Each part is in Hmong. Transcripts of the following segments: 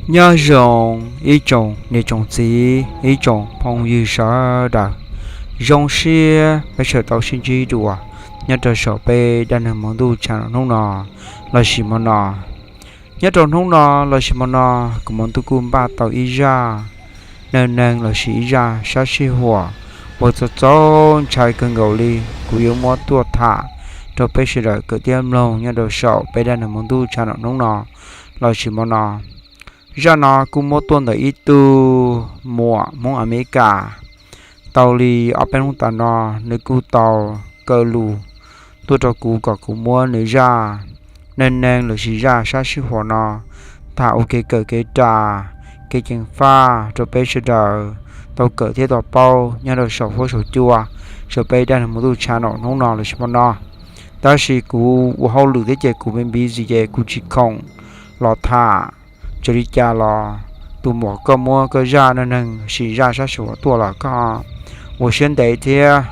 Nyob zoo ib tsoom niam tsoom txiv, ib tsoom phooj ywg sawv daws, zoo siab peb sawv tau sib ntsib dua nyob rau saum peb dab neeg hmo ntuj channel hnub no lossis hmo no. Nyob rau hnub no lossis hmo no, kuv hmo ntuj kuj npaj tau ib zaj neej neeg lossis ib zaj sab sij huam uas txaus txaus ntshai kawg nkaus li, kuv yuav muab tuaj tham rau peb sawv daws kawm thiab mloog nyob rau saum peb dab neeg hmo ntuj channel hnub no lossis hmo no. Zaj no kuj muab tuaj ntawm ib tug muam Hmoob Amelikas. Tau li ob peb hnub tas no, nws kuj tau kaw lus tuaj rau kuv kom kuv muab nws zaj neej neeg lossis zaj sab sij huam no tham ua kev kawm kev ras, kev ceev faj rau peb sawv daws tau kawm thiab tau paub nyob rau saum huab saum cua, saum peb dab neeg hmo ntuj channel hnub no lossis hmo no. Tab sis kuv ua hauj lwm thiab ces kuv me npiv zis ces kuv tsis khoom los tham. Txawm li cas los tus muam koj muab koj zaj neej neeg lossis zaj sab sij huam tuaj los koj ua siab ntev thiab.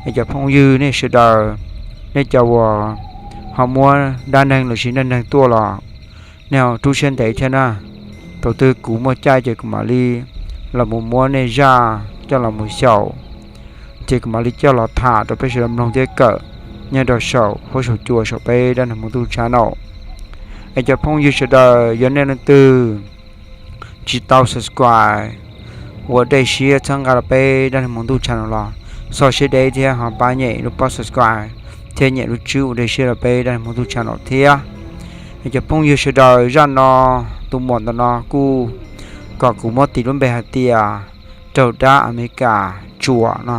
Es cov phooj ywg nej sawv daws, nej cov uas ho muab dab neeg lossis neej neeg tuaj los nej ho rub siab ntev thiab na. Thaum twg kuv muaj caij ces kuv mam li los mus muab nej zaj coj los mus xyaum, ces kuv mam li coj los tham rau peb sawv daws mloog thiab kawm nyob rau saum huab saum cua saum peb dab neeg hmo ntuj channel. Es cov phooj ywg sawv daws, yog nej leej twg tsis tau subscribe ua dej siab txhawb nqa rau peb dab neeg hmo ntuj channel los, xo siab deb thiab ho pab nyem lub pob subscribe thiab nyem lub tswb ua dej siab rau peb dab neeg hmo ntuj channel thiab. Es cov phooj ywg sawv daws, zaj no tus muam ntawm no kuj kom kuv muab tis lub npe hais tias raug dab Amelikas tsuam no.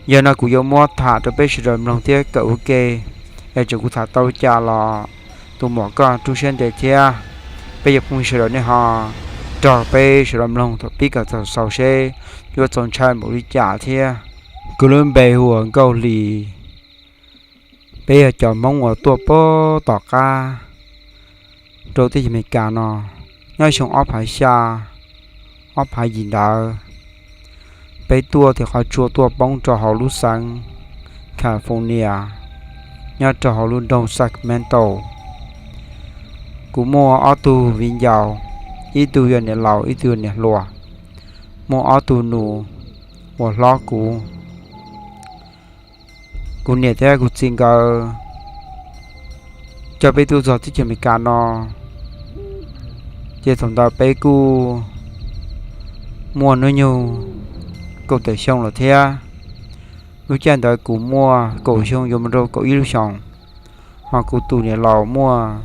Yog no kuv yuav muab tham rau peb sawv daws mloog thiab kawm ua ke, es txawm kuv tham tau cas los tus muam koj rub siab ntev thiab. Peb cov phooj ywg sawv daws nej ho nrog peb sawv daws mloog thaum pib kom txog xaus seb yuav txaus ntshai npaum li cas thiab. Kuv lub npe hu ua Nkauj Hli. Peb yog cov Hmoob uas tuaj puag tom qab rau teb chaws Amelikas no, nyob xyoo ob phav xya, ob phav yim ntawd. Peb tuaj tim qhov tsua tuaj poob rau hauv lub xeev California, nyob rau hauv lub nroog Sacramento. Kuv muaj ob tug viv ncaus, ib tug yog niam laus ib tug yog niam hluas. Muaj ob tug nus uas hlob kuv. Kuv niam thiab kuv txiv nkawd coj peb tuaj txog teb chaws Amelikas no, ces thaum ntawd peb kuj muaj hnub nyoog kaum tawm xyoo lawm thiab. Lub caij ntawd kuv muaj kaum xyoo yuav mus rau kaum ib lub xyoos, ho kuv tus niam laus muaj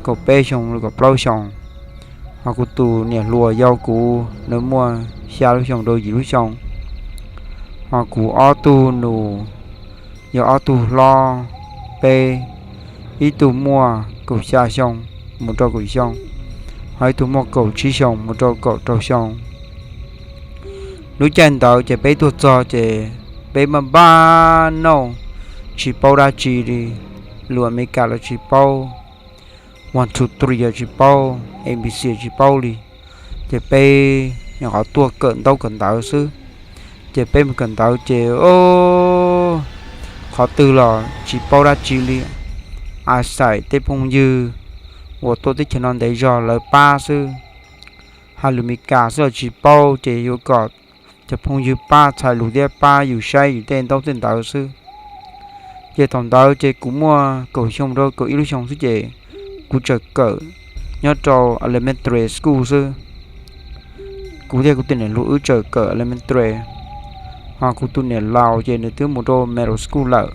kaum peb xyoo rau kaum plaub xyoos, ho kuv tus niam hluas yau kuv nws muaj xya lub xyoos rau yim lub xyoos, ho kuv ob tug nus yog ob tug hlob peb, ib tug muaj kaum xya xyoo mus rau kaum xyoo, ho ib tug muaj kaum tsib xyoos mus rau kaum rau xyoo. Lub caij ntawd ces peb tuaj txog ces peb maj npaj noj, tsis paub dab tsi li, lus Amelikas los tsis paub, one two three los tsis paub, A B C los tsis paub li. Ces peb nyuam qhuav tuaj kawm ntaub kawm ntawv xwb. Ces peb mus kawm ntawv ces qhov twg los tsis paub dab tsi li, a xais tej phooj ywg uas tuaj teb chaws no ntev zog lawv pab xwb. Hais lus Amelikas xwb los tsis paub, ces yuav kom cov phooj ywg pab txhais lus thiab pab yus saib yus tej ntaub tej ntawv xwb. Ces thaum ntawd ces kuv muaj kaum xyoo rau kaum ib lub xyoo xwb ces kuv tseem kawm nyob rau elementary school xwb. Kuv thiab kuv tus niam hluas wb tseem kawm elementary, ho kuv tus niam laus ces nws twb mus rau middle school lawm,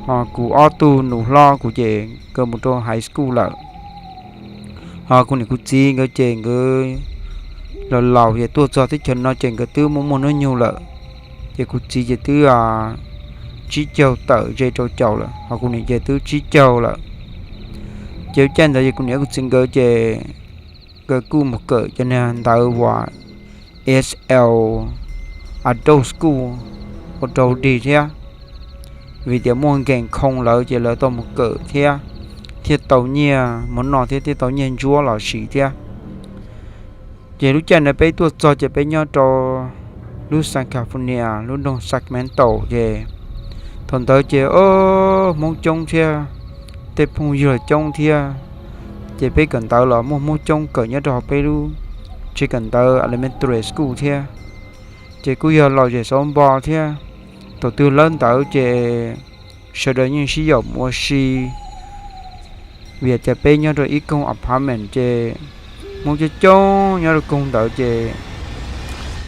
ho kuv ob tug nus hlob kuv ces nkawd mus rau high school lawm. Ho kuv niam kuv txiv nkawd ces nkawd laus laus ces tuaj txog teb chaws no ces nkawd twb muaj muaj hnub nyoog lawm. Ces kuv txiv ces twb tsib caug tawm ze rau caum lawm, ho kuv niam ces twb tsib caug lawm. Ces caij ntawd ces kuv niam kuv txiv nkawd ces nkawd kuj mus kawm cov niag ntawv uas E S L, adult school, ua rau dig thiab, vim tias muaj nkees khoo lawv ces lawv tau mus kawm thiab, thiaj tau nyiaj mus noj thiab thiaj tau nyiaj ntsuab los siv thiab. Ces lub caij ntawd peb tuaj txog ces peb nyob rau lub xeev California lub nroog Sacramento ces thaum ntawd ces Hmoob coob thiab, tej phooj ywg los coob thiab, Ces peb kawm ntawv los muaj Hmoob coob kawm nyob rau hauv peb lub tsev kawm ntawv elementary school thiab. Ces kuj yog lom zem xauv npo thiab. Thaum twg lawb ntawv ces sawv daws yeej sib yaum mus ua si, vim tias peb nyob rau ib koog apartment ces Hmoob coob coob nyob rau koog ntawd ces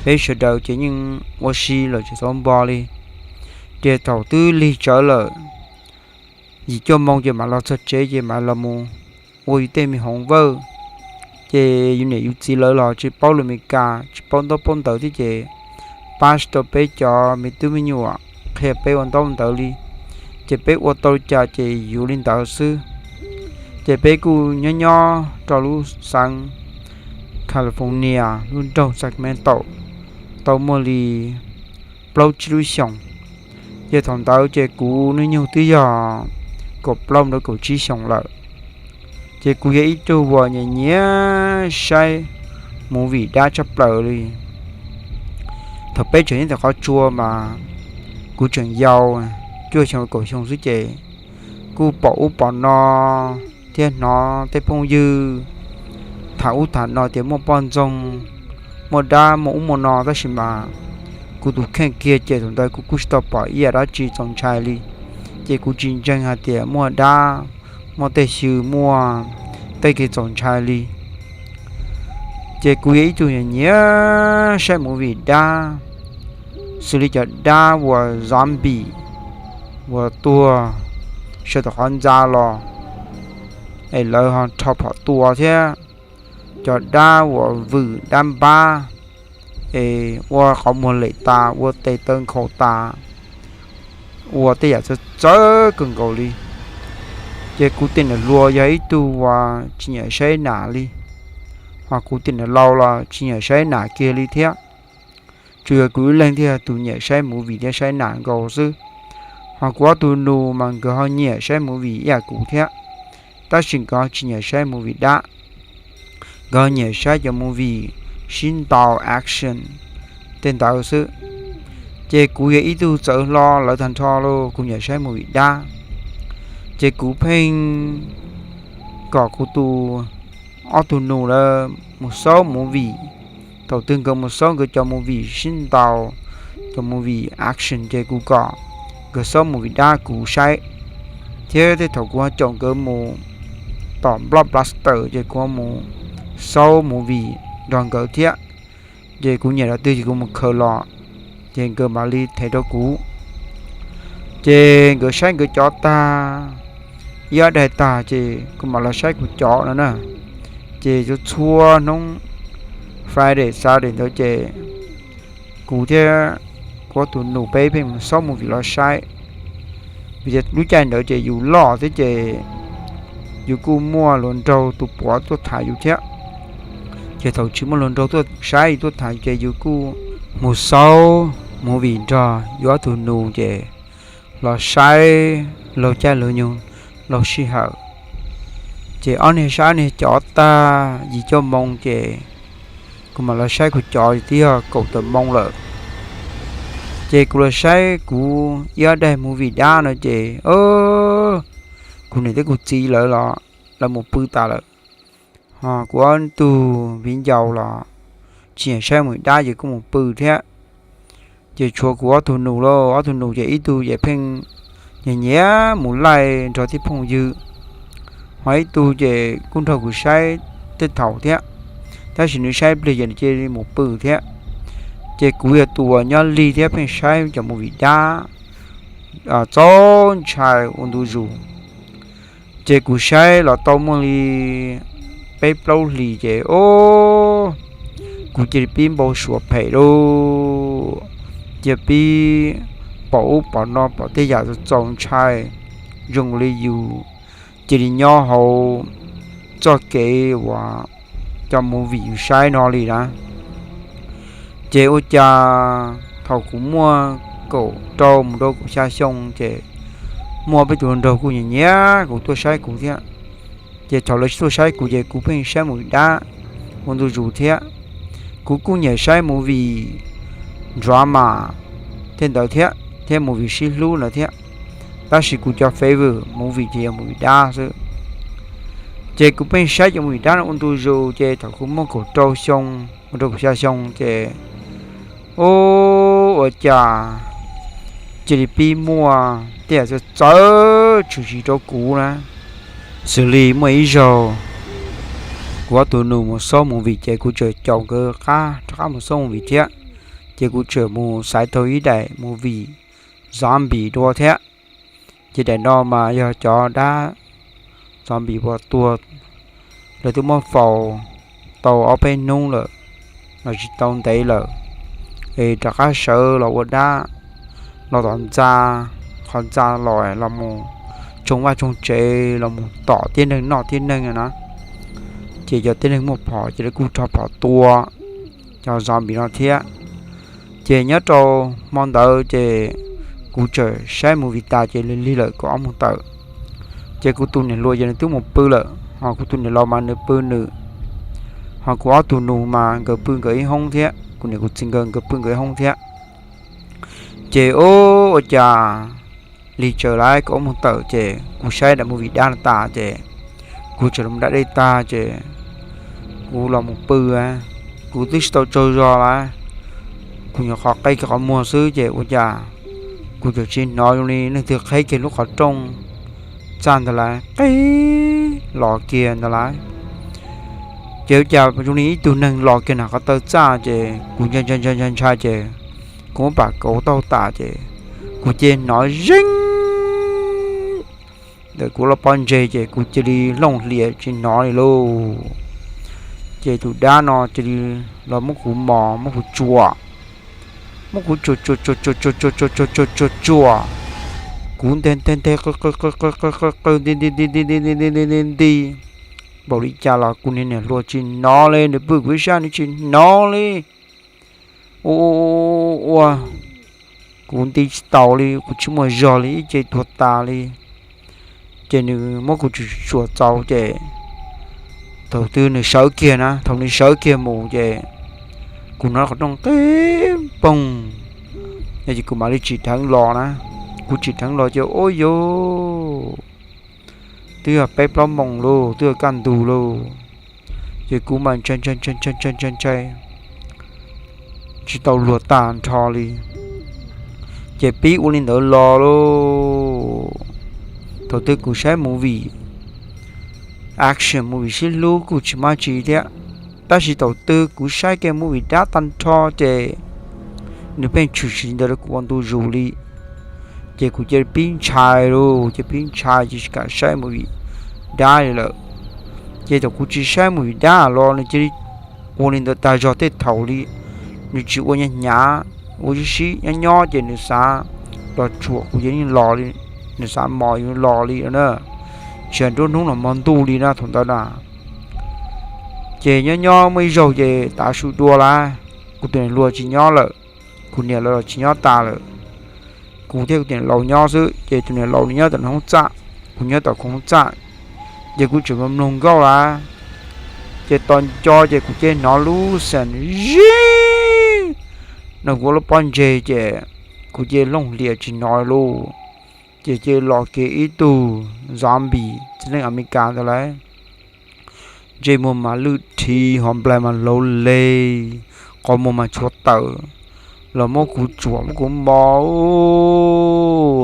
peb sawv daws ces yeej ua si lom zem xauv npo li. Ces thaum twb lig tsawv lawm, yim cuaj moo ces mam los txog tsev ces mam los mus ua yus tej me homework. Ces yus niam yus txiv lawv los tsis paub lus Amelikas, tsis paub ntaub paub ntawv thiab ces pab tsis tau peb cov me tub me nyuam qhia peb ua ntaub ntawv li. Ces peb ua tau li cas ces yuav li ntawd xwb. Ces peb kuj nyob nyob rau lub xeev California, lub nroog Sacramento, tau muaj li plaub tsib lub xyoos. Ces thaum ntawd ces kuv hnub nyoog twb yog kaum plaub mus rau kaum tsib xyoos lawm. Ces kuv yog ib tug uas nyiam nyiam saib movie dab tshaj plaws li. Thaum peb tseem nyob tim qhov tsua mas kuv tseem yau, cuaj xyoo kaum xyoo xwb ces kuj pom ub pom no thiab hnov tej phooj ywg tham ub tham no tias muaj poj ntxoog, muaj dab, muaj ub muaj no, tab sis mas kuv tus kheej kiag ces thaum ntawd kuv kuj tsis tau pom ib yam dab tsi txaus ntshai li. Ces kuv tsis ntseeg hais tias muaj dab, muaj tej xyw, muaj tej kev txaus ntshai li. Ces kuv yog ib tug nyiam nyiam saib movie dab, xws li cov dab uas zombie uas tuag sawv tom qhov ntxa los es lawv ho rho phom tua thiab, cov dab uas vwm dab npab es ua qhov muag lem tas, ua tes taw nkhaus tas, ua tej yam txawv txawv kawg nkaus li. Ces kuv tes niam hluas yog ib tug uas tsis nyiam saib nas li, ho kuv tes niam laus los tsis nyiam saib nas kiag li thiab. Tsuas yog kuv ib leeg thiaj tus nyiam saib movie thiab saib nas nkaus xwb. Ho kuv ob tug nus mas nkawd ho nyiam saib movie ib yam kuv thiab, tab sis nkawd ho tsis nyiam saib movie dab, nkawd ho nyiam saib cov movie sib ntaus action tej ntawd xwb. Ces kuv yog ib tug txawv hlo lawv tag nrho los kuv nyiam saib movie dab. Ces kuv pheej kom kuv tus, ob tug nus lawv mus xauj movie. Thaum twg nkawd mus xauj nkawd cov movie sib ntaus, cov movie action ces kuv kom nkawd xauj movie dab kuv saib. Thiab tej thaum kuv ho caum nkawd mus tom Blockbuster ces kuv ho mus xauj movie nrog nkawd thiab. Ces kuv nyiam dab tsi ces kuv mus khaws los, ces nkawd mam li them rau kuv. Ces nkawd saib nkawd cov tag, ib ob daim tag ces kuv mam los saib kuv cov no na. Ces txhua txhua hnub Friday Saturday ntawd ces kuv thiab kuv ob tug nus peb pheej mus xauj movie los saib. Vim tias lub caij ntawd ces yus loj thiab ces yus kuj muaj hluas nraug tus puav tuaj tham yus thiab. Ces thaum tsis muaj hluas nraug tuaj saib yus tuaj tham yus ces yus kuj mus xauj movie nrog yus ob tug nus ces los saib laug caij laug nyoog laug sij hawm. Ces ob niag saib ob niag cov tag yim cuaj moo ces kuv mam los saib kuv cov twb yog kaum tawm moo lawm. Ces kuv los saib kuv ib ob daim movie dab no ces kuv niam thiab kuv txiv lawv los lawv mus pw tas lawm. Ho kuv ob tug viv ncaus los tsis nyiam saib movie dab ces kuj mus pw thiab. Ces tshuav kuv ob tug nus lauj, ob tug nus ces ib tug ces pheej nyiam nyiam mus laij nrog tej phooj ywg, ho ib tug ces kuj nrog kuv saib tej thaum thiab, tab sis nws saib plig ces nws cia li mus pw thiab. Ces kuv yog tus uas nyob lig thiab pheej saib cov movie dab txaus ntshai ua ntu zus. Ces kuv saib los tau muaj li peb plaub hlis ces o, kuv cia li pib npau suav phem lauj. Cia li pib pom ub pom no, pom tej yam txaus ntshai, zoo li yus cia li nyob hauv txoj kev uas cov movie yus saib no li na. Ces ua cas thaum kuv muaj kaum rau mus rau kaum xya xyoo ces muaj peb tus hluas nraug kuj nyiam nyiam kuv tuaj saib kuv thiab. Ces thaum lawv tuaj saib kuv ces kuv pheej saib movie dab ua ntu zus thiab. Kuv kuj nyiam saib movie drama tej ntawd thiab, thiab movie sib hlub ntawd thiab. Tab sis kuv cov favorite movie ces yog movie dab xwb. Ces kuv pheej saib cov movie dab no ua ntu zus, ces thaum kuv muaj kaum rau xyoo, kaum rau kaum xya xyoo ces, u, ua cas cia li pib muaj tej yam txawv txawv tshwm sim rau kuv na. Xws li muaj ib zaug kuv ob tug nus mus xauj movie ces kuv tseem caum nkawd qab rov qab mus xauj movie thiab. Ces kuv tseem mus xaiv tau ib daim movie zombie dua thiab. Ces daim no mas yog cov dab zombie uas tuag, lawv twb muab faus tau ob peb hnub lawm los tsis tau ntev lawm, es rov qab sawv los ua dab, los tom ntxa, qhov ntxa los los mus tsoo vaj tsoo tsev, los mus tom tib neeg noj tib neeg na. Ces cov tib neeg muaj phom ces lawv kuj rho phom tua cov zombie no thiab. Ces nyob rau hmo ntawd ces kuv tseem saib movie tas ces lig lig lawm kaum ob moos tawm. Ces kuv tus niam hluas ces nws twb mus pw lawm, ho kuv tus niam laus mas nws pw nws, ho kuv ob tug nus mas nkawd pw nkawd ib hoob thiab, kuv niam kuv txiv nkawd nkawd pw nkawd ib hoob thiab. Ces ua cas lig tsawv lawm kaum ob moos tawm ces kuv saib daim movie dab no tas ces kuv tseem los da dej tag ces kuv los mus pw, kuv twb tsis tau tsaug zog lawm, kuv nyuam qhuav qe kiag qhov muag xwb ces ua cas kuv tseem tsis hnov zoo li neeg twg qheb kiag lub qhov rooj txaj ntawd lawm, qe los kiag ntawd lawm. Ces ua cas zoo li ib tug neeg los kiag nram qhov taw txaj ces kuv ntshai ntshai ntshai ntshai ntshai ces kuv muab pam kauv taub hau tas ces kuv cia li hnov zeej ntawm kuv lub pob ntseg ces kuv cia li looj hlias tsis hnov li lauj. Ces tus dab no cia li los muab kuv mos muab kuv tsuam, muab kuv tsuam tsuam tsuam tsuam tsuam tsuam tsuam tsuam tsuam tsuam, kuv nteg nteg nteg qw qw qw qw qw qw nti nti nti nti nti nti nti nti nti, npaum li cas los kuv niag niam hluas tsis hnov li, nws pw kuv ib sab nws tsis hnov li. Ua ua, kuv nti tsis taus li, kuv tsis muaj zog li, ib ce tuag tas li. Ces nws muab kuv tsuam tsuam tsuam txaus ces thaum twg nws sawv kiag na, thaum nws sawv kiag mus ces kuv hnov qhov rooj qeb poog, ces kuv mam li tsim dheev los na. Kuv tsim dheev los ces ua yuj, twb yog peb plaub moos lauj, twb yog kaj ntug lauj. Ces kuv mas ntshai ntshai ntshai ntshai ntshai ntshai ntshai, tsis tau luag tag nrho li. Ces pib ua li ntawd los lauj. Thaum twg kuv saib movie action, movie sib hlub kuj tsis muaj tsi thiab, tab sis thaum twg kuv saib kiag movie dab tag nrho ces nws pheej tshwm sim ntawd rau kuv ua ntu zus li. Ces kuv cia li pib ntshai lauj, ces pib ntshai ces tsis kam saib movie dab li lawm. Ces thaum kuv tsis saib movie dab los nws cia li ua li ntawd tag zog tej thaum li. Nws tsis ua nyav hnyav, ua sib sib nyob nyob ces nws xav los tsuam kuv ces yeej los li, nws xav mos yeej los li na. Tsis hais nruab hnub los hmo ntuj li na thaum ntawd na. Ces nyob nyob muaj ib zaug ces tav su dua lawm, kuv tus niam hluas tsis nyob lawm, kuv niam lawv los tsis nyob tas lawm. Kuv thiab kuv tus niam laus nyob xwb, ces tus niam laus nws nyob tom nws hoob txaj, kuv nyob tom kuv hoob txaj. Ces kuv tseem mloog nkauj lawm, ces tos nco ces kuv cia li hnov lub xeem zib no kuv lub pob ntseg ces kuv cia li looj hlias tsis hnov lauj. Ces cia li los kiag ib tug zombie txiv neej Amelikas ntawd lawm. Ntsej muag mas lwj thi, ho nplaig mas lav le, qhov muag mas tshuav tawm, los muab kuv tsuam muab kuv mos,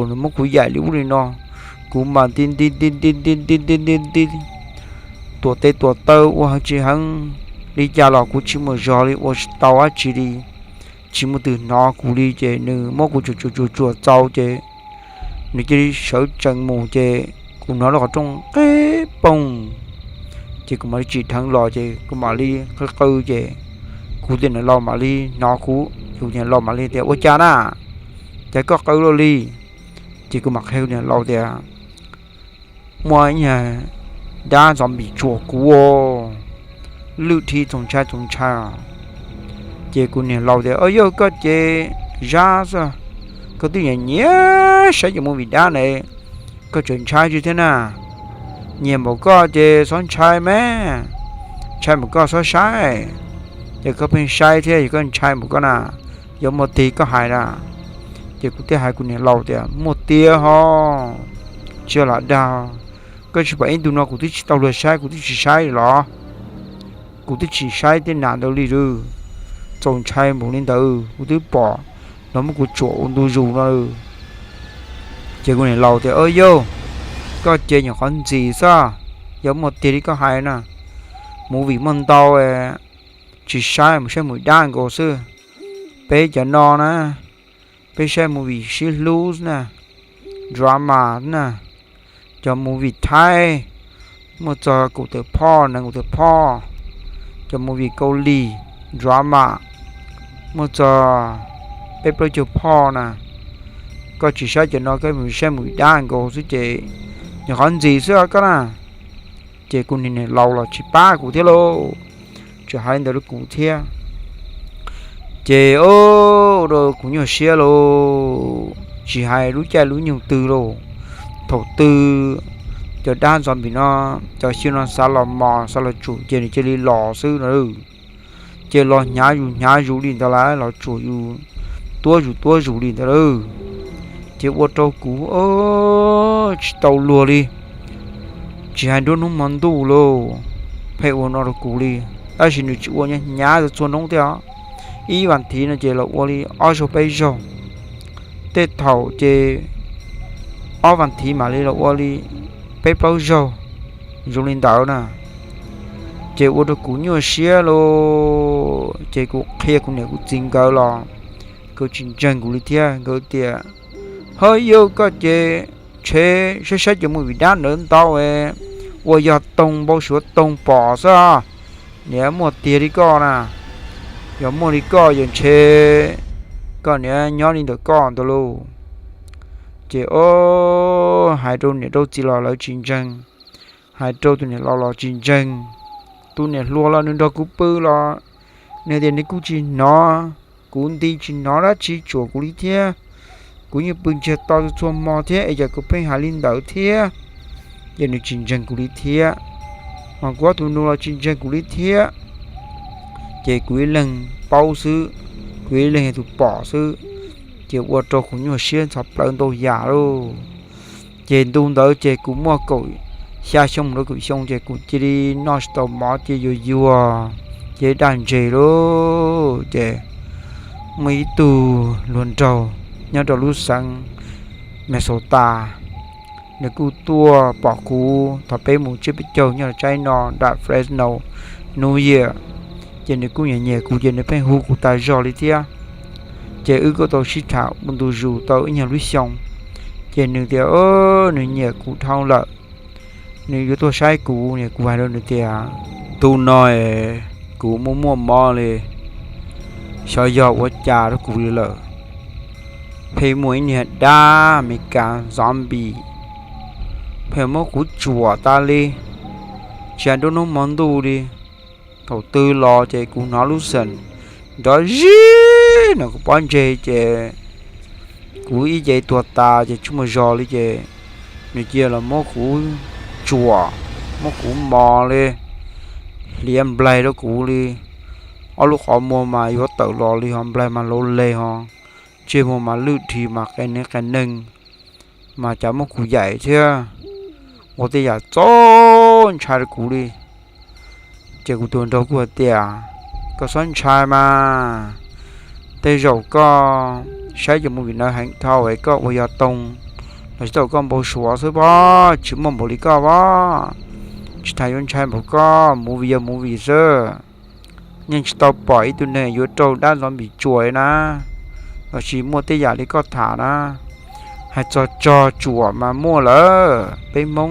nws muab kuv yaim li ub li no, kuv mas nti nti nti nti nti nti nti nti nti, tuam tes tuam taw ua heev tsis heev li cas los kuv tsis muaj zog li, ua tsis tau dab tsi li. Tsis muaj twg hnov kuv li ces nws muab kuv tsuam tsuam tsuam tsuam txaus ces nws cia li sawv tsees mus ces kuv hnov lub qhov rooj qeb poog, ces kuv mam li tsim dheev los ces kuv mam li qw qw ces kuv tus niam laus mam li hnov kuv, ces kuv tus niam laus mam li tias, Ua cas na? Cas koj qw luaj li? Ces kuv mam qhia kuv niam laus tias, Muaj ib niag dab zombie tsuam kuv, lwj thi txaus ntshai txaus ntshai. Ces kuv niam laus tias, Yog koj ces zab xwb, koj twb nyiam nyiam saib cov movie dab ne, koj tseem ntshai tsis thiab na? Nyiam npaum koj ces txhob ntshai mas, ntshai npaum koj txhob saib. Ces koj pheej saib thiab, yog koj ntshai npaum koj na, yuav muaj tiag koj hais na? Ces kuv thiaj hais kuv niam laus tias, Muaj tiag ho, tsis yog lam dag. Koj tsis pom ib ntu no kuv twb tsis tau luag saib, kuv twb tsis saib los? Kuv twb tsis saib tej nas ntawd li lawm. Txaus ntshai npaum li ntawd kuv twb pom los muab kuv tsuam ua ntu zus no. Ces kuv niam laus tias, Yauj, koj ces nyuam qhuav ntxim xwb, yog muaj tiag li koj hais na, movie muaj ntau, tsis saib, mus saib movie dab nkaus xwb. Peb cov no na, peb saib movie sib hlub na, drama na, cov movie Thaib, muaj txog kaum tawm phoj, nees nkaum tawm phoj, cov movie Kaus Lim, drama, muaj txog peb plaub caug phoj na. Koj tsis saib cov no, koj mus saib movie dab nkaus xwb ces nyuam qhuav ntxim xwb os koj na. Ces kuv niam laus los tsis pab kuv thiab lauj, tseem hais li ntawd rau kuv thiab. Ces ua rau kuv nyuaj siab lauj, tsis hais lub caij lub nyoog twg lauj. Thaum twg cov dab zombie no, cov xyw no xav los mos xav los tsuam ces nws cia li los xwb no. Ces los hnyav zus hnyav zus li ntawd lawm, los tsuam yus tuab zus tuab zus li ntawd lawm. Ces ua rau kuv tsis tau luag li, tsis hais nruab hnub hmo ntuj lauj, pheej ua no rau kuv li. Tab sis nws tsis ua hnyav hnyav txhua hnub thiab os. Ib vas thiv no ces los ua li ob zaug peb zaug, tej thaum ces ob vas thiv mam li los ua li peb plaub zaug, zoo li ntawd na. Ces ua rau kuv nyuaj siab lauj, ces kuv qhia kuv niam kuv txiv nkawd los nkawd tsis ntseeg kuv li thiab, nkawd tias, Hawb, yog koj ces ntshe saib saib cov movie dab ntawd ntau, ua yog toog npau suav toog pom xwb, niam muaj tiag li koj na. Yog muaj li koj ces ntshe koj niam nyob li ntawm koj ntawd lauj. Ces o, hais rau niam rau txiv los lawv tsis ntseeg, hais rau tus niam laus los tsis ntseeg. Tus niam hluas los nws nrog kuv pw los nws tias nws kuj tsis hnov kuv nti, tsis hnov dab tsi tsuam kuv li thiab. Kuv yeej pw ntsiag to txhua txhua hmo thiab es cas kuv pheej hais li ntawd thiab. Ces nws tsis ntseeg kuv li thiab, mas kuv ob tug nus los tsis ntseeg kuv li thiab. Ces kuv ib leeg paub xwb, kuv ib leeg yog tus pom xwb, ces ua rau kuv nyuaj siab ntxhov plawv ntau yam lauj. Ces ntu ntawd ces kuv muaj kaum xya xyoo mus rau kaum xyoo ces kuv cia li noj tsis tau mov ces yuag yuag, ces daj ntseg lauj. Ces muaj ib tug hluas nraug nyob rau lub xeev Minnesota, nws kuj tuaj pom kuv thaum peb mus tsiab peb caug nyob rau tsaib no nram Fresno New Year, ces nws kuj nyiam nyiam kuv ces nws pheej hu kuv tas zog li thiab. Ces wb kuj tau sib tham ua ntu zus tau ib nyuag lub xyoo, ces nws tias nws nyiam kuv dhau lawm, nws yuav tuaj saib kuv. Kuv hais rau nws tias, Ntu no kuv muaj muaj mob li, xyov yog ua cas rau kuv li lawm, pheej muaj ib niag dab Amelikas zombie pheej muab kuv tsuam tas li, tsis hais nruab hnub hmo ntuj li. Thaum twg los ces kuv hnov lub xeem nrov zib no kuv pob ntseg ces kuv ib ce tuag tas ces tsis muaj zog li ces nws cia los muab kuv tsuam, muab kuv mos li, hliav nplaig rau kuv li. Ob lub qhov muag mas yuav tawm los li ho, nplaig mas laus leg ho, ntsej muag mas lwj dhis mas qe neeg qe neeg, mas cas muab kuv yaim thiab, ua tej yam txaus ntshai rau kuv li. Ces kuv tus nraug kuj hais tias, Koj txhob ntshai mas, tej zaum koj saib cov movie no heev dhau es koj ua yog toog los tsis tau, koj npau suav xwb pob, tsis muaj npaum li koj pob. Tsis tas yuav ntshai npaum koj, movie yog movie xwb, yeej tsis tau pom ib tug neeg yuav raug dab zombie tsuam li na, los sis muaj tej yam li koj tham na. Hais txog tsog tsuam mas muaj lawm, peb Hmoob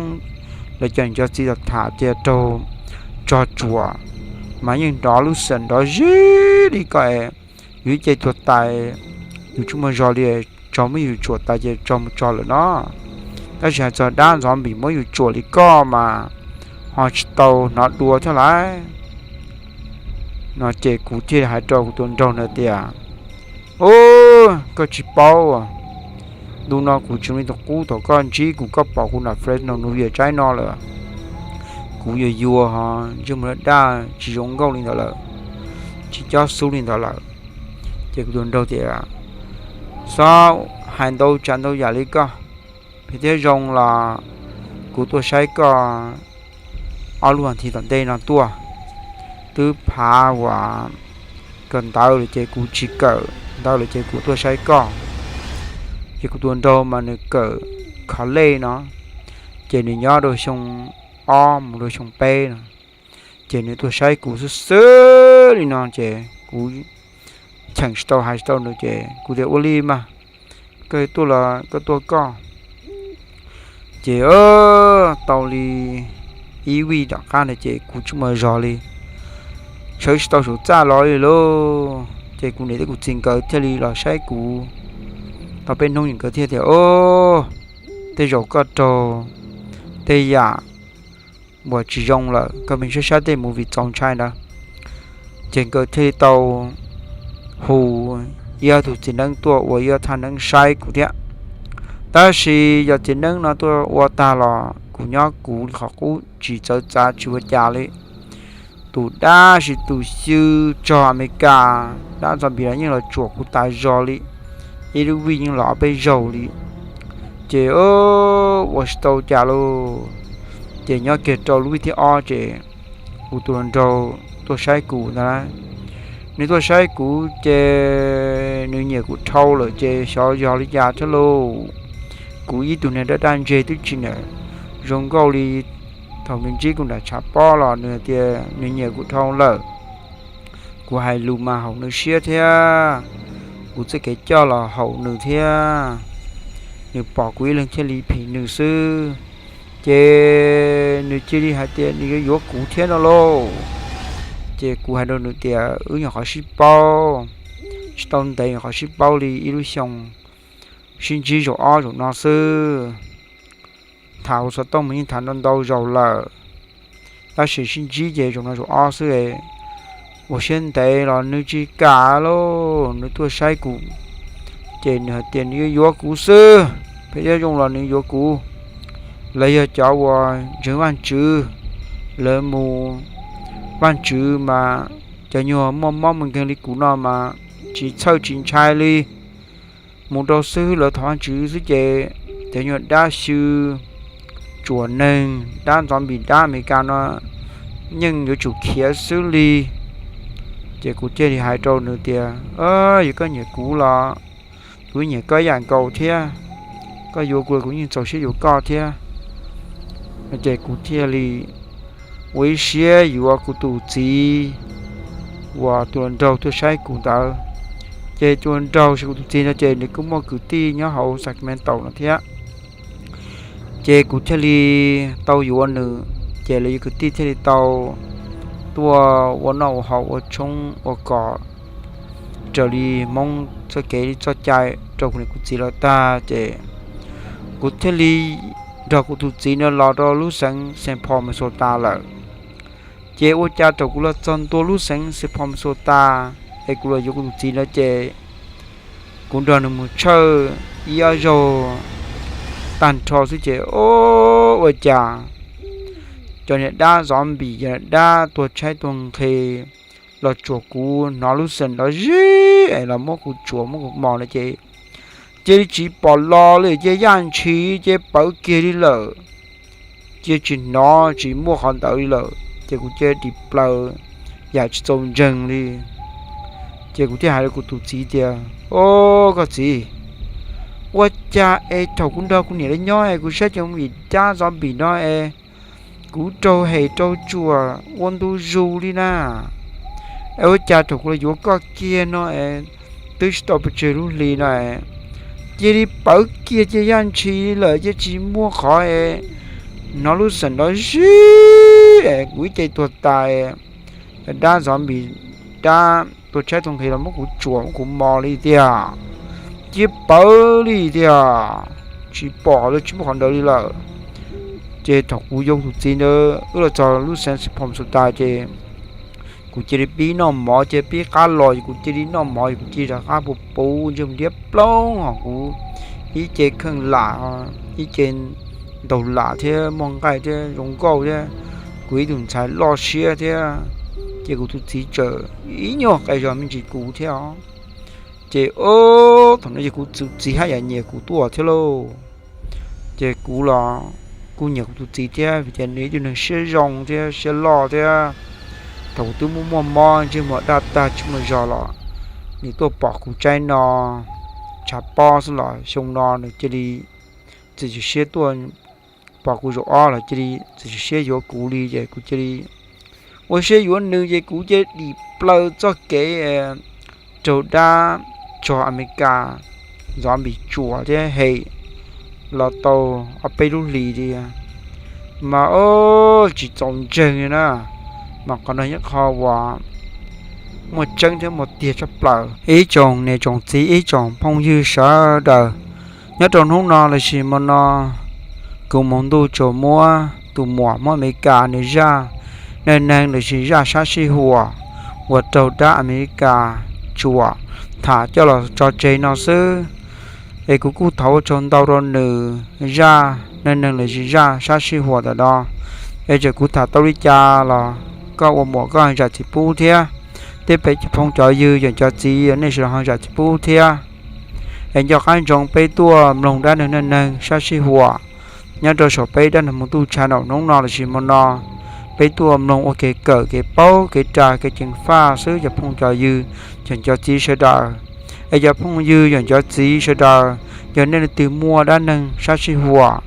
lawv cov niam cov txiv tham tias raug tsog tsuam, mas yeej nrov lub xeem nrov zib li koj es yus ib ce tuag tas, yus tsis muaj zog li, tsog muab yus tsuam tas ces tsog mus tsog lawm no. Tab sis hais txog dab zombie muab yus tsuam li koj mas ho tsis tau hnov dua thiab lauj. No ces kuv thiaj hais rau kuv tus nraug ntawd tias, Ub, koj tsis paub, ntu no kuv tsis zoo li tus qub thaum koj ntsib kuv, koj pom kuv nram Fresno New Year tsaib no lawm. Kuv yuag yuag ho ntsej muag daj tsis zoo nkauj li ntawd lawm, tsis cob xub li ntawd lawm. Ces kuv tus nraug tias, Txhob hais ntau tsav ntau yam li koj, phem thiab zoo los kuv tuaj saib koj ob lub vas thiv tom ntej no tuaj. Twb phav uas kawm ntawv lawm ces kuv tsis kawm ntawv lawm ces kuv tuaj saib koj. Ces kuv tus nraug mas nws kawm college no, ces nws nyob rau xyoo ob mus rau xyoo peb no, ces nws tuaj saib kuv xwb xwb li no ces kuv cheem tsis tau hais tsis tau nws ces kuv tias ua li mas koj tuaj los koj tuaj koj. Ces tau li ib vij tom qab ntawd ces kuv tsis muaj zog li, sawv tsis tau saum txaj los li lauj. Ces kuv niam thiab kuv txiv nkawd thiaj li los saib kuv. Tau peb hnub nkawd thiaj tias, o, tej zaum koj raug tej yam uas tsis zoo lawm, koj pheej saib saib tej movie txaus ntshai ntawd. Ces nkawd thiaj li tau hu ib ob tug txiv neeb tuaj ua ib ob thaj neeb saib kuv thiab. Tab sis yog txiv neeb no tuaj ua tag los kuv nyob kuv li qhov qub tsis txawv txav tsis ua cas li. Tus dab sis tus xyw tsog Amelikas dab zombie los yeej los tsuam kuv tas zog li, ib lub vij yeej los ob peb zaug li. Ces ua tsis tau cas lauj. Ces nyob kiag rau lub vij thib ob ces kuv tus hluas nraug tuaj saib kuv ntag. Nws tuaj saib kuv ces nws nyiam kuv dhau lawm ces xyov yog li cas thiab lauj. Kuv ib tug niag dab daj ntseg twb tsis niam zoo nkauj li. Thaum nws ntsib kuv nram tshav pob los nws hais tias nws nyiam kuv dhau lawm. Kuv hais lus mas haum nws siab thiab, kuv txoj kev coj los haum nws thiab. Nws pom kuv ib leeg thiaj li phim nws xwb. Ces nws cia li hais tias nws yuav yuav kuv thiab no lauj. Ces kuv hais rau nws tias wb nyuam qhuav sib paub tsis tau ntev, nyuam qhuav sib paub li ib lub xyoo, sib ntsib zaum ob zaum no xwb. Tham hauv xov tooj mas yeej tham ntau ntau zaus lawm, tab sis sib ntsib ces zaum no zaum ob xwb. Ua siab ntev los nws tsis kam lauj, nws tuaj saib kuv. Ces nws hais tias nws yuav yuav kuv xwb, peb yuav zoo los nws yuav kuv. Lawv yog cov uas ntseeg Vajtswv, lawv mus Vajtswv mas cov nyuag muaj mob muaj nkeeg li kuv no mas tsis txhawj tsis ntshai li. Mus rau xwb lawv thov Vajtswv xwb ces cov nyuag dab xyw tsuam neeg, dab zombie, dab Amelikas no yeej yuav tsum khiav xwb li. Ces kuv thiaj li hais rau nws tias, yog koj nyiam kuv los kuv nyiam koj ib yam nkaus thiab, koj yuav kuv los kuv yeej txaus siab yuav koj thiab. Ces kuv thiaj li ua ib siab yuav kuv tus txiv uas tus hluas nraug tuaj saib kuv ntawd. Ces tus hluas nraug sis kuv tus txiv no ces nws kuj muaj kwv tij nyob hauv Sacramento no thiab. Ces kuv thiaj li tau yuav nws, ces lawv yuav kwv tij thiaj li tau tuaj ua noj ua haus ua tshoob ua kos raws li Hmoob txoj kev li txoj cai rau kuv niam kuv txiv lawv tag ces kuv thiaj li nrog kuv tus txiv no los rau lub xeev Saint Paul Minnesota lawm. Ces ua cas thaum kuv los txog ntua lub xeev Saint Paul Minnesota es kuv los yuav kuv tus txiv no ces kuv nrog nws mus tshawj ib ob zaug tag nrho xwb ces o, ua cas cov niag dab zombie, cov niag dab tuag tshaib tuag nqhis los tsuam kuv, hnov lub xeem nrov zib es los muab kuv tsuam muab kuv mos no ces cia li tsis pom los li, cia yaj ntshis cia pawv kiag li lawm. Cia tsis hnov tsis muaj qhov ntawd li lawm ces kuv cia dim plaws yam tsis txaus ntseeg li. Ces kuv thiaj hais rau kuv tus txiv tias, o, koj txiv, ua cas es thaum kuv nrog kuv niam lawv nyob es kuv saib cov movie dab zombie no es kuv raug hem raug tsuam ua ntu zus li na. Es ua cas thaum kuv los yuav koj kiag no es twb tsis tau pes tsawg lub hli no es cia li pawv kiag cia yaj ntshis lawm cia tsis muaj qhov es hnov lub xeem nrov zib es kuv ib ce tuag tas, dab zombie, dab tuag tshaib tuag nqhis los muab kuv tsuam muab kuv mos li tiag. Cia pawv li tiag, tsis pom qhov ntawd tsis muaj qhov ntawd li lawm. Ces thaum kuv yuav kuv tus txiv ntawd wb los txog lub xeev Saint Paul Minnesota ces kuv cia li pib noj mov, cia pib qab los es kuv cia li noj mov es kuv cia li rov qab puv puv ntsej muag liab ploog hos kuv ib ce kheej lam, ib ce ntaug lam thiab muaj nqaij thiab zoo nkauj thiab kuv ib tug ntxhais loj siab thiab. Ces kuv tus txiv tseem ib nyuag qe zog me ntsis kuv thiab os. Ces o, thaum no ces kuv tus txiv haj yam nyiam kuv tuaj thiab lauj. Ces kuv los kuj nyiam kuv tus txiv thiab vim tias nws ib tug neeg siab zoo thiab siab loj thiab. Thaum kuv twb muaj muaj mob ntsej muag daj tag tsis muaj zog los nws tuaj pom kuv tsaib no tshav pob xwb los xyoo no nws cia li txiav txim siab tuaj pom kuv zaum ob los cia li txiav txim siab yuav kuv li ces kuv cia li ua siab yuav nws ces kuv cia li dim plaws txoj kev raug dab tsog Amelikas zombie tsuam thiab hem los tau ob peb lub hlis li mas tsis txaus ntseeg li na. Mas qhov no nyob qhov uas muaj tseeb thiab muaj tiag tshaj plaws. Ib tsoom niam tsoom txiv ib tsoom phooj ywg sawv daws, nyob rau hnub no lossis hmo no kuv Hmoov Ntuj tsuas muab tus muam Hmoob Amelikas nws zaj neej neeg lossis zaj sab sij huam uas raug dab Amelikas tsuam tham coj los tso tseg no xwb. Es kuv kuj thov ua tsaug ntau rau nws zaj neej neeg lossis zaj sab sij huam ntawm no. Es txawm kuv tham tau li cas los koj ua muam koj zam txim pub thiab, thiab peb cov phooj cov ywg yog cov txiv nej sawv daws ho zam txim pub thiab. Es nco qab ntsoov peb tuaj mloog dab neeg neej neeg sab sij huam nyob rau saum peb dab neeg Hmoov Ntuj channel hnub no lossis hmo no. Peb tuaj mloog ua kev kawm kev paub kev ras kev ceev faj xwb cov phooj cov ywg yog cov txiv sawv daws. Es cov phooj ywg yog cov txiv sawv daws, yog nej leej twg muaj dab neeg sab sij huam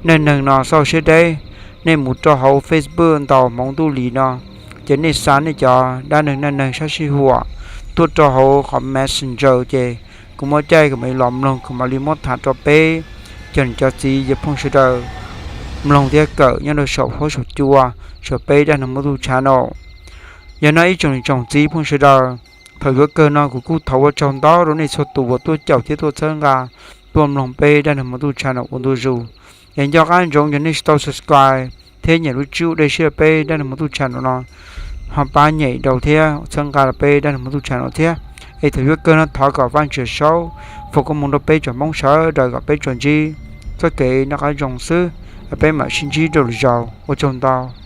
neej neeg no xauj siab deb, nej mus rau hauv Facebook ntaus Hmoov Ntuj Lis no, ces nej xa nej cov dab neeg neej neeg sab sij huam tuaj rau hauv qhov Messenger ces kuv muaj caij kuv mam li los mloog kuv mam li muab tham rau peb cov niam cov txiv cov phooj sawv daws mloog thiab kawm nyob rau saum huab saum cua saum peb dab neeg Hmoov Ntuj channel. Yog no ib tsoom niam tsoom txiv phooj sawv daws, thaum yuav kawg no kuv kuj thov ua tsaug ntau rau nej txhua tus uas tuaj caum thiab tuaj txhawb nqa, tuaj mloog peb dab neeg Hmoov Ntuj channel ua ntu zus. Es nco qab ntsoov yog nej tsis tau subscribe thiab nyem lub tswb ua dej siab rau peb dab neeg Hmoov Ntuj channel no, ho pab nyem rau thiab txhawb nqa rau peb dab neeg Hmoov Ntuj channel thiab. Es thaum yuav kawg no thov kom Vaj Tswv Saub foom koob hmoov rau peb tsoom Hmoob sawv daws kom peb tsuas ntsib txoj kev noj qab zoo xwb. Peb mam sib ntsib rau lwm zaus, ua tsaug ntau.